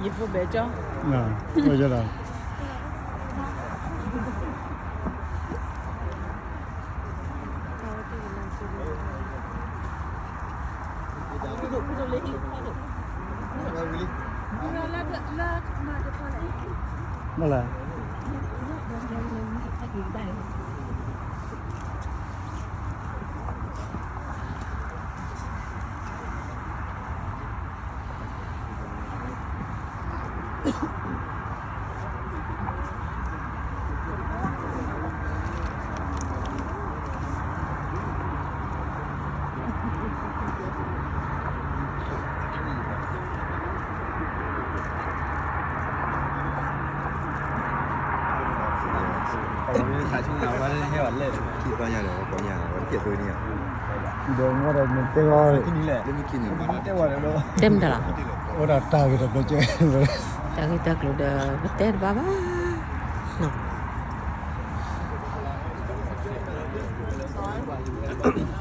ယဖိဘဲကၠီ, ဝဲကၠီဒီး ဘၣ်လဲၣ်. ဒီးမ့ၢ်ဒီးမ့ၢ်တဲဂီၤ, တဲမတၤလီၤ, အိၣ်ဒီးတၢ်ဂ့ၢ်တၢ်ကျိၤကဲ, တၢ်ဂ့ၢ်တၢ်ကျိၤဒီး ပတဲတဘၣ်ဘၣ်နီၤ.